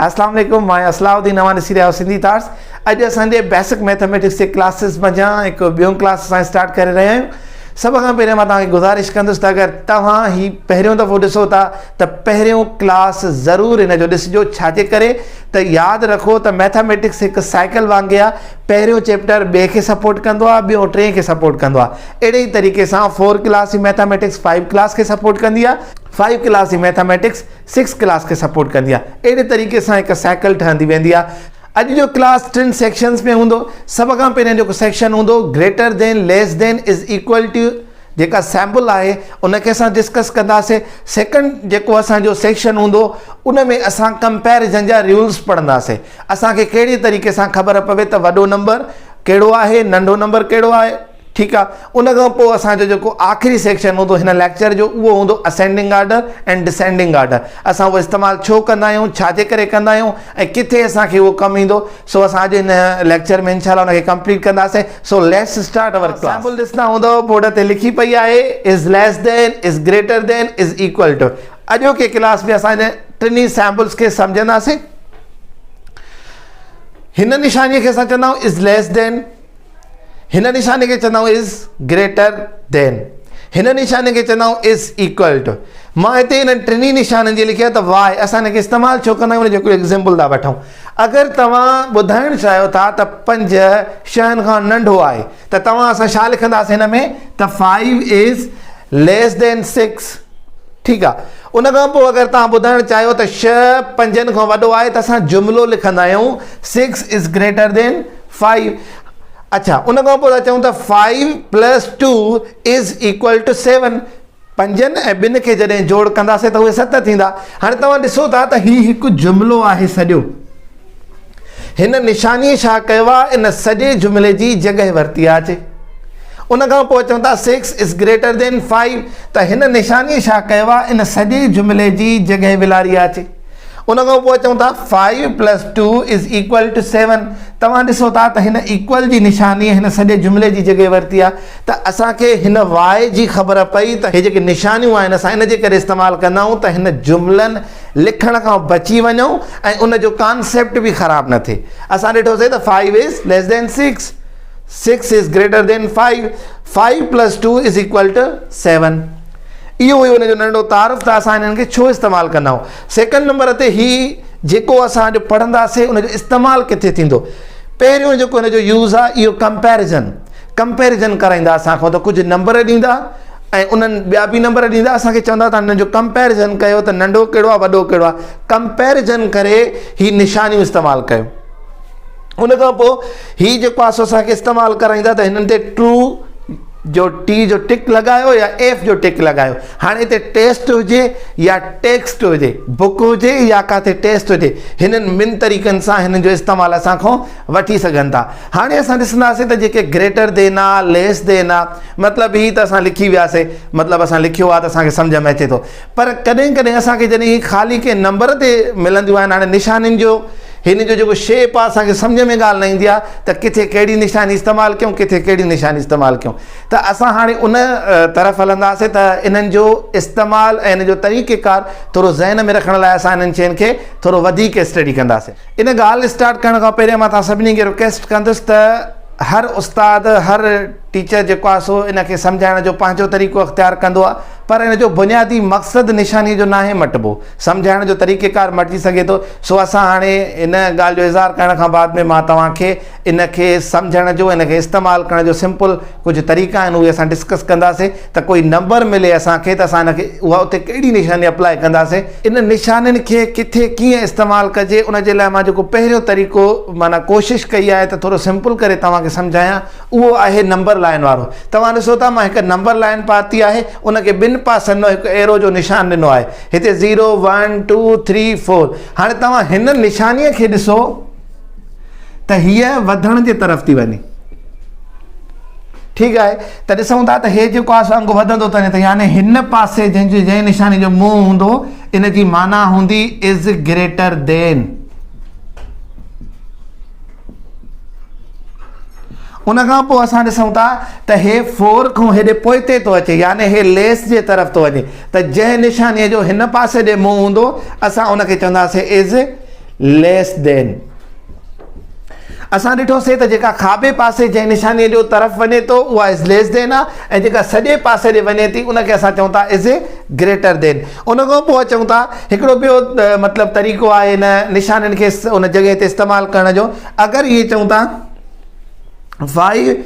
اسلام عليڪم مان آهيان اصلاح الدين اوهان ڏسي رهيا آهيو سنڌي ٿاٽس اڄ اسان جي بيسڪ ميٿاميٽڪس جي ڪلاسز منجهان هڪ ٻيون ڪلاس اسان اسٽارٽ ڪري رهيا آهيون سڀ کان پهريان مان توهان کي گذارش ڪندس ته اگر توهان هي پهريون دفعو ڏسو ٿا ته پهريون ڪلاس ضرور هن جو ڏسجو ڇاجي ڪري ته ياد رکو ته ميٿاميٽڪس هڪ سائيڪل وانگي آهي پهريون چيپٽر ٻئي کي سپورٽ ڪندو آهي ٻيو ٽئين کي سپورٽ ڪندو آهي اهڙي ئي طريقي سان فور ڪلاس جي ميٿاميٽڪس فائيو ڪلاس کي سپورٽ ڪندي آهي فائيو ڪلاس جي ميٿاميٽڪس سڪس ڪلاس کي سپورٽ ڪندي آهي اهڙي طريقي سان هڪ سائيڪل ٺهندي ويندي آهي اڄ جو ڪلاس ٽن سيڪشنز ۾ هوندو سڀ کان پهريان جيڪو سيڪشن هوندو greater than less than is equal to جيڪا سيمبل آهي ان کي اسان ڊسڪس ڪنداسين سيڪنڊ جيڪو اسان جو سيڪشن هوندو ان ۾ اسان ڪمپيرزن جا رولز پڙهنداسين اسان کي ڪهڙي طريقي سان خبر پوي ته وڏو نمبر ڪهڙو آهي ننڍو نمبر ڪهڙو آهي ٺيڪ آ ان کان پوء اسان جو جيڪو آخري سيڪشن هوندو هن ليڪچر جو اهو هوندو اسينڊنگ آرڊر ۽ ڊسينڊنگ آرڊر اسان اهو استعمال ڇو ڪندا آهيون ڇا جي ڪري ڪندا آهيون ۽ ڪٿي اسان کي اهو ڪم ايندو سو اسان اڄ هن ليڪچر ۾ انشاء الله ان کي ڪمپليٽ ڪنداسين so let's start our class symbol ڏسندا هوندو بورڊ تي لکي پئي آهي is less than is greater than is equal to اڄوڪي ڪلاس ۾ اسان هن ٽنهي سيمبلز کي سمجهنداسين هن نشاني کي اسان چوندا آهيون از ليس دين هن نشاني کي چوندا آهيون از گريٽر دين هن نشاني کي چوندا آهيون از ايڪول ٽو مان هتي انهن ٽنهي نشانن جي لکيو ته واء اسان هن کي استعمال ڇو ڪندا آهيون ان جو هڪڙو ايگزامپل ٿا وٺون اگر توهان ٻڌائڻ چاهيو ٿا ته پنج ڇهن کان ننڍو آهي ته توهان اسان ڇا لکنداسين هن ۾ ته 5 از ليس دين 6 ٺيڪ آهي ان کان پوء اگر توهان ٻڌائڻ چاهيو ته ڇهه پنجن کان وڏو آهي ته اسان جملو لکندا آهيون 6 از گريٽر دين فائيو اڇا ان کان پوء ٿا چئون ته five plus two is equal to seven پنجن ۽ ٻن کي جڏهن جوڙ ڪنداسين ته اهي ست ٿيندا هاڻي توهان ڏسو ٿا ته هي هڪ جملو آهي سڄو هن نشاني ڇا ڪيو آهي ان سڄي جملي جي جڳهه ورتي آهي اچي ان کان پوء چون ٿا six is greater than five ته هن نشاني ڇا ڪيو آهي ان سڄي جملي جي جڳهه ولاري آهي اچي ان کان پوء چئون ٿا five plus two is equal to seven توهان ڏسو ٿا ته هن ايڪول جي نشاني هن سڄي جملي جي جڳهه ورتي آهي ته اسان کي هن واء جي خبر پئي ته هي جيڪي نشانيون آهن اسان ان جي ڪري استعمال ڪندا آهيون ته هن جملن لکڻ کان بچي وڃون ۽ ان جو ڪانسيپٽ به خراب نه ٿئي اسان ڏٺوسي ته five is less than six six is greater than five five plus two is equal to seven اهو هيو ان جو ننڍڙو تعارف ته اسان انهن کي ڇو استعمال ڪندا آهيون. سيڪنڊ نمبر تي هي جيڪو اسان اڄ پڙهنداسين ان جو استعمال ڪٿي ٿيندو. پهريون جيڪو هن جو يوز آهي اهو ڪمپيرزن ڪمپيرزن ڪرائيندا اسان کان ته ڪجهه نمبر ڏيندا ۽ انهن ٻيا به نمبر ڏيندا اسان کي چوندا ته انهن جو ڪمپيرزن ڪيو ته ننڍو ڪهڙو آهي وڏو ڪهڙو آهي ڪمپيرزن ڪري هي نشانيون استعمال ڪيو. ان کان پوء هي جيڪو آهي سو اسان کي استعمال ڪرائيندا ته هنن تي ٽرو جو ٽي جو ٽڪ لڳايو يا ايف جو ٽڪ لڳايو هاڻي هتي ٽيسٽ هجي يا ٽيڪسٽ هجي بڪ هجي يا ڪاٿي ٽيسٽ هجي هنن ٻن طريقن سان هنن جو استعمال اسان کان وٺي سگهن ٿا هاڻي اسان ڏسنداسين ته جيڪي گريٽر دين آ ليس دين آ مطلب هي ته اسان لکي وياسي مطلب اسان لکيو آ ته اسان کي سمجھ ۾ اچي ٿو پر ڪڏهن ڪڏهن اسان کي جڏهن هي خالي ڪنهن نمبر تي ملنديون آهن هاڻي نشانين جو هن جو جيڪو شيپ آهي اسان کي سمجهه ۾ ڳالهه نه ايندي آهي ته ڪٿي ڪهڙي نشاني استعمال ڪيون ڪٿي ڪهڙي نشاني استعمال ڪيون ته اسان هاڻي ان طرف هلنداسين ته انهن جو استعمال ۽ ان جو طريقه ڪار ٿورو ذهن ۾ رکڻ لاء اسان انهن شين کي ٿورو وڌيڪ اسٽڊي ڪنداسين. ان ڳالهه اسٽارٽ ڪرڻ کان پهريان مان توهان سڀني کي رڪويسٽ ڪندس ته هر استاد هر ٽيچر جيڪو آهي سو ان کي سمجهائڻ جو پنهنجو طريقو اختيار ڪندو آهي پر ان جو بنيادي مقصد نشاني جو ناهي مٽبو سمجهائڻ جو طريقيڪار مٽجي سگهي ٿو سو اسان هاڻي ان ڳالهه جو اظهار ڪرڻ کان بعد ۾ مان توهان کي ان کي سمجهڻ جو ان کي استعمال ڪرڻ جو سمپل ڪجهه طريقا آهن اهي اسان ڊسڪس ڪنداسين ته ڪوئي نمبر ملي اسان کي ته اسان ان کي اها اتي ڪهڙي نشاني اپلائي ڪنداسين ان نشانين کي ڪٿي ڪيئن استعمال ڪجي ان جي لاء مان جيڪو پهريون طريقو معنيٰ ڪوشش ڪئي آهي ته ٿورو سمپل ڪري توهان کي سمجهايان اهو آهي نمبر لائن وارو. توهان ڏسو ٿا مان هڪ نمبر لائن پاتي آهي ان کي ٻن پاسن ۾ هڪ ايرو جو نشان ڏنو آهي هتي zero one two three four هاڻي توهان هن نشاني کي ڏسو ته هيء وڌڻ جي طرف ٿي وڃي ٺيڪ آهي ته ڏسون ٿا ته هي جيڪو آهي سو انگ وڌندو ٿو وڃي ته يعني هن پاسي جنهن جي جنهن نشاني جو منهن هوندو ان جي معنيٰ هوندي از گريٽر دين ان کان پوء اسان ڏسون ٿا ته هي فور کان هيڏي پوئتي ٿو اچي يعني هي ليس جي طرف ٿو وڃي ته جنهن نشانيء جو هن پاسي ڏي منهن هوندو اسان ان کي چونداسين از ليس دين. اسان ڏٺوسي ته جيڪا کاٻي پاسي جنهن نشانيء جو طرف وڃي ٿو اها از ليس دين آهي ۽ جيڪا سڄي پاسي ڏي وڃي ٿي ان کي اسان چئون ٿا از گريٽر دين. ان کان پوء چئون ٿا هڪڙو ٻيو مطلب طريقو آهي ان نشانين کي ان جڳهه تي استعمال ڪرڻ جو. اگر اهي چئون ٿا 5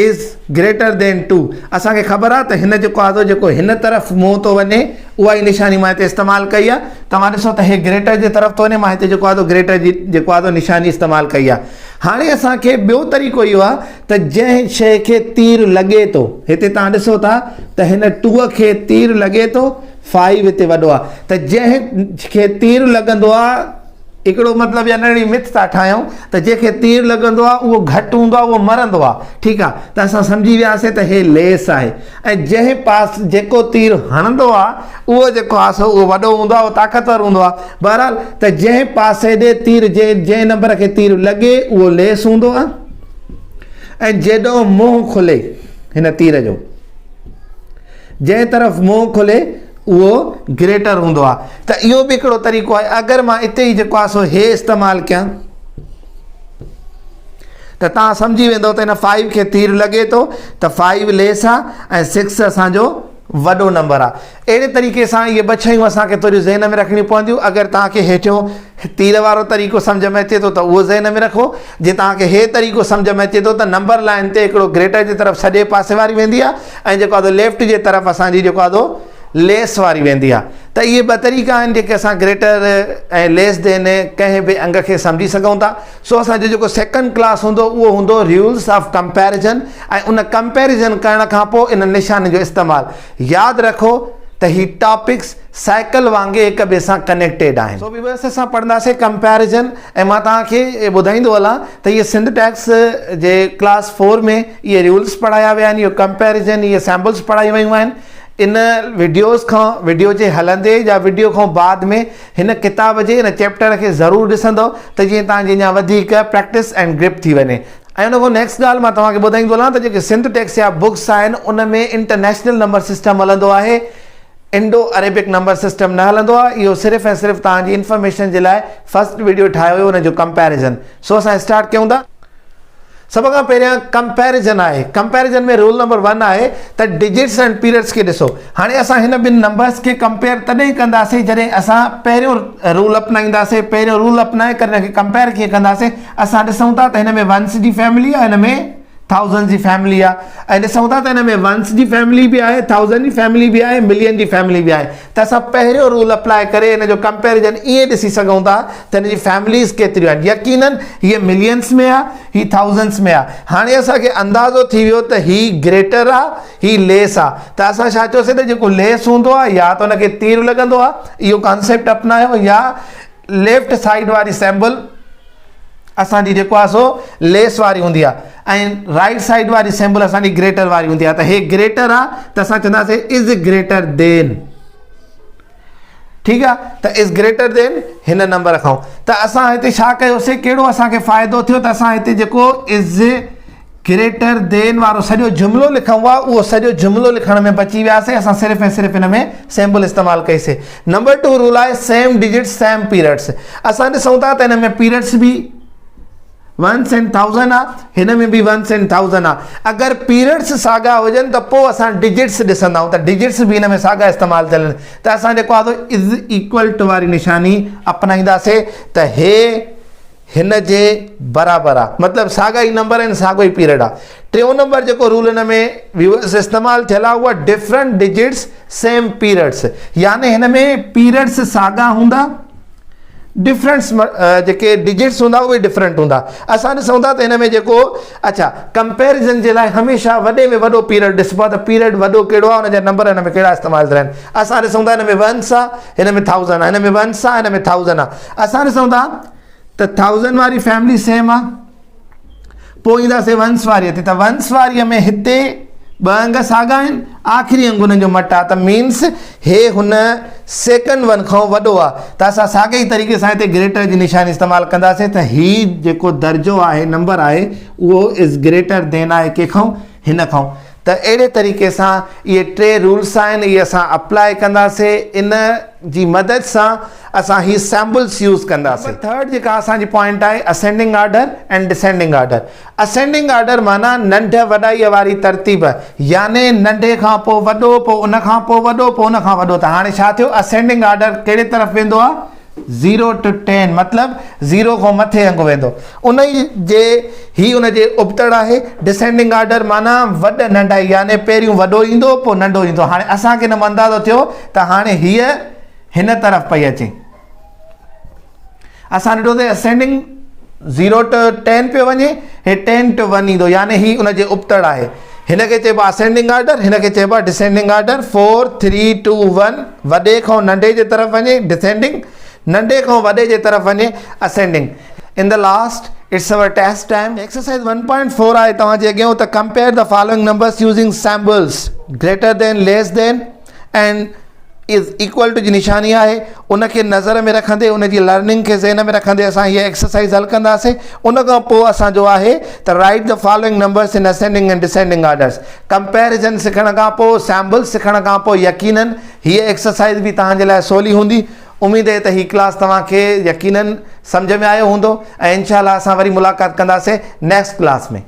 از گريٽر دين 2، اسان کي خبر آهي ته هن جيڪو آهي جيڪو هن طرف منهن ٿو وڃي اها ئي نشاني مان هتي استعمال ڪئي آهي. توهان ڏسو ته هي گريٽر جي طرف ٿو وڃي، مان هتي جيڪو آهي گريٽر جي جيڪو آهي نشاني استعمال ڪئي آهي. هاڻي اسان کي ٻيو طريقو اهو آهي ته جنهن شيء کي تير لڳي ٿو، هتي توهان ڏسو ٿا ته هن 2 کي تير لڳي ٿو، 5 هتي وڏو آهي، ته جنهن کي تير لڳندو آهي، هڪڙو مطلب يا ننڍڙي مٿ ٿا ٺاهيون ته جنهن کي تير لڳندو آهي اهو گهٽ هوندو آهي، اهو مرندو آهي. ٺيڪ آهي، ته اسان سمجهي وياسين ته هي ليس آهي ۽ جنهن پاس جيڪو تير هڻندو آهي اهو جيڪو آهي سو اهو وڏو هوندو آهي، اهو طاقتور هوندو آهي. بهرحال ته جنهن پاسي ڏي تير جنهن نمبر کي تير لڳي اهو ليس هوندو آهي ۽ جيڏو منهن کلي هن تير جو، جنهن طرف منهن کلي اهو گريٽر هوندو آهي. ته اهو به هڪڙو طريقو آهي. اگر مان اتي ئي جيڪو آهي سو هي استعمال ڪيان ته توهان سمجهي ويندو ته هن 5 کي تير لڳي ٿو ته 5 ليس آهي ۽ 6 اسان جو وڏو نمبر آهي. اهڙي طريقي سان اهي ٻه شيون اسان کي ٿوريون ذهن ۾ رکڻيون پونديون. اگر توهان کي هيٺيون تير وارو طريقو سمجهه ۾ اچي ٿو ته اهو ذهن ۾ رکو. جي توهان کي هي طريقو سمجهه ۾ اچي ٿو ته نمبر لائن تي هڪڙو گريٽر جي طرف سڄي پاسي واري ويندي آهي ۽ جيڪو آهي ليفٽ جي طرف اسان جي جيڪو آهي ليس واري ويندي آهي. ته اهي ٻه طريقا آهن جيڪي اسان گريٽر ۽ ليس دين ڪنهن به انگ کي سمجهي سگهون ٿا. سو اسان جو جيڪو سيڪنڊ ڪلاس هوندو اهو هوندو rules of comparison ۽ in comparison ڪرڻ کان پوء ان نشانين جو استعمال. ياد رکو ته هي ٽاپڪس سائيڪل وانگي هڪ ٻئي سان ڪنيڪٽيڊ آهن. سو ويورس اسان پڙهنداسين ڪمپيرزن ۽ مان توهان کي ٻڌائيندو هلان ته اهي سنڌ ٽيڪس جي ڪلاس فور ۾ اهي رولز پڙهايا ويا آهن، اهو ڪمپيرزن، اهي سيمپلز پڙهايون ويون آهن. ان وڊيوز کان وڊيو جي هلندي يا وڊيو کان بعد ۾ هن ڪتاب جي ان چيپٽر کي ضرور ڏسندو ته جيئن توهان جي اڃا وڌيڪ پريڪٽس ۽ گرپ ٿي وڃي. ۽ ان کان نيڪسٽ ڳالهه مان توهان کي ٻڌائيندو هلان ته جيڪي سنڌ ٽيڪس جا بڪس آهن ان ۾ انٽرنيشنل نمبر سسٽم هلندو آهي، انڊو عريبڪ نمبر سسٽم نه هلندو آهي. اهو صرف ۽ صرف توهان جي انفارميشن جي لاء فرسٽ وڊيو ٺاهيو ويو ان جو ڪمپيريزن. سو اسان اسٽارٽ ڪيون ٿا. سڀ کان پهريان ڪمپيريزن آهي. ڪمپيريزن ۾ رول نمبر 1 آهي ته ڊجٽس اينڊ پيريڊس کي ڏسو. هاڻي اسان هن ٻن نمبرس کي ڪمپيئر تڏهن ڪنداسين جڏهن اسان پهريون رول اپنائينداسين. پهريون رول اپنائي ڪري هن کي ڪمپيئر ڪيئن ڪنداسين؟ اسان ڏسون ٿا ته هن ۾ ونس جي فيملي آهي، هن ۾ ٿائوزنڊ جي فيملي آهي ۽ ڏسون ٿا ته هن ۾ ونس جي فيملي به آهي، ٿائوزنڊ جي فيملي به آهي، ملين جي فيملي به آهي. ته اسان پهريون رول اپلاء ڪري هن جو ڪمپيريزن ائين ڏسي سگهون ٿا ته هن جي فيمليز ڪيتريون آهن. يقينن هيء ملينس ۾ آهي، هي ٿائوزنڊس ۾ آهي. هاڻي اسان کي اندازو ٿي ويو ته هي گريٽر آهي، هي ليس آهي. ته اسان ڇا چيوسين ته جيڪو ليس هوندو آهي يا ته ان کي تير لڳندو آهي، اهو ڪانسيپٽ اپنايو، يا ليفٽ سائيڊ واري سيمبل اسان جي جيڪو آهي سو ليس واري هوندي آهي ۽ رائيٽ سائيڊ واري سيمبل اسان جي گريٽر واري هوندي آهي. ته هي گريٽر آهي ته اسان چونداسين از گريٽر دين. ٺيڪ آهي، ته از گريٽر دين هن نمبر کان. ته اسان هتي ڇا ڪيوسين، ڪهڙو اسان کي فائدو ٿيو ته اسان هتي جيڪو از گريٽر دين وارو سڄو جملو لکون ها اهو سڄو جملو لکڻ ۾ بچي وياسين. اسان صرف ۽ صرف هن ۾ سيمبل استعمال ڪئيسين. نمبر 2 رول آهي سيم ڊجٽس سيم پيريڊس. اسان ڏسون ٿا ته هن ۾ پيريڊس به ونس اينڊ ٿائوزنڊ آ، هن ۾ به ونس اينڊ ٿائوزنڊ آ. اگر پيريڊس ساڳا هجن ته پوء اسان ڊجٽس ڏسندا آهيون ته ڊجٽس به هن ۾ ساڳا استعمال ٿيل آهن. ته اسان جيڪو آهي سو از ايڪول ٽو واري نشاني اپنائينداسين ته هي هن جي برابر آ، مطلب ساڳا ئي نمبر آهن، ساڳو ئي پيريڊ آ. ٽيون نمبر جيڪو رول هن ۾ ويورس استعمال ٿيل آ اهو آ ڊفرنٽ ڊجٽس سيم پيريڊس، يعني هن ۾ پيريڊس ساڳا هوندا، ڊفرنٽس جيڪي ڊجٽس هوندا اهي ڊفرنٽ هوندا. اسان ڏسون ٿا ته هن ۾ جيڪو اڇا ڪمپيرزن جي لاء هميشه وڏي ۾ وڏو پيريڊ ڏسبو آ ته پيريڊ وڏو ڪهڙو آ، ان جا نمبر هن ۾ ڪهڙا استعمال ٿيل آهن. اسان ڏسون ٿا هن ۾ ونس آ، هن ۾ ٿائوزنڊ آ، هن ۾ ونس آ، هن ۾ ٿائوزنڊ آ. اسان ڏسون ٿا ته ٿائوزنڊ واري فيملي سيم آ، پوء اينداسين ونس واري تي ته ونس واري ۾ هتي ٻه انگ ساڳا آهن، آخري انگ انهن جو مٽ آ، ته مينس هي هن سيڪنڊ ون کان وڏو آ. ته اسان ساڳي ئي طريقي سان هتي گريٽر جي نشاني استعمال ڪنداسين ته هي جيڪو درجو آهي، نمبر آهي، اهو از گريٽر دين آهي ڪنهن کان؟ هن کان. ته اهڙي طريقي سان اهي ٽي رولس آهن اهي اسان اپلاء ڪنداسي ان جي مدد سان اسان هي سيمبلس يوز ڪنداسي. نمبر ٿرڊ جيڪا اسان جي پوائنٽ آهي ascending order ۽ descending order. Ascending order معنيٰ ننڍ وڏائي واري ترتيب يعني ننڍي کان پوء وڏو پوء ان کان پوء وڏو پوء ان کان وڏو ته هاڻي ڇا ٿيو اسينڊنگ آرڊر ڪهڙي طرف ويندو آهي زيرو ٽو ٽين مطلب زيرو کان مٿي انگ ويندو ان جي هي ان جي ابتڙ آهي ڊسينڊنگ آرڊر معنيٰ وڏ ننڍائي يعني پهريون وڏو ايندو پوء ننڍو ايندو هاڻي اسان کي ان مان اندازو ٿيو ته هاڻي هيء هن طرف پئي اچي اسان ڏٺو ته اسينڊنگ زيرو ٽو ٽين پيو وڃي هي ٽين ٽو ون ايندو يعني هي ان جي ابتڙ آهي هن کي چئبو آهي اسينڊنگ آرڊر هن کي چئبو آهي descending order four three two one وڏي کان ننڍي جي طرف وڃي ڊسينڊنگ ننڍي کان وڏي جي طرف وڃي ascending in the last it's our test time exercise 1.4 آهي توهان جي اڳيان ته compare the following numbers using symbols greater than less than and is equal to جي نشاني آهي ان کي نظر ۾ رکندي ان جي لرننگ کي ذهن ۾ رکندي اسان هيء ايڪسرسائز حل ڪنداسين ان کان پوء اسان جو آهي ته write the following numbers in ascending and descending orders comparison سکڻ کان پوء سيمبلز سکڻ کان پوء يقينن هيء ايڪسرسائز به توهان جي لاء سولي هوندي اميد آهي ته هي ڪلاس توهان کي يقينن سمجهه ۾ آيو هوندو ۽ انشاء الله اسان وري ملاقات ڪنداسين نيڪسٽ ڪلاس ۾.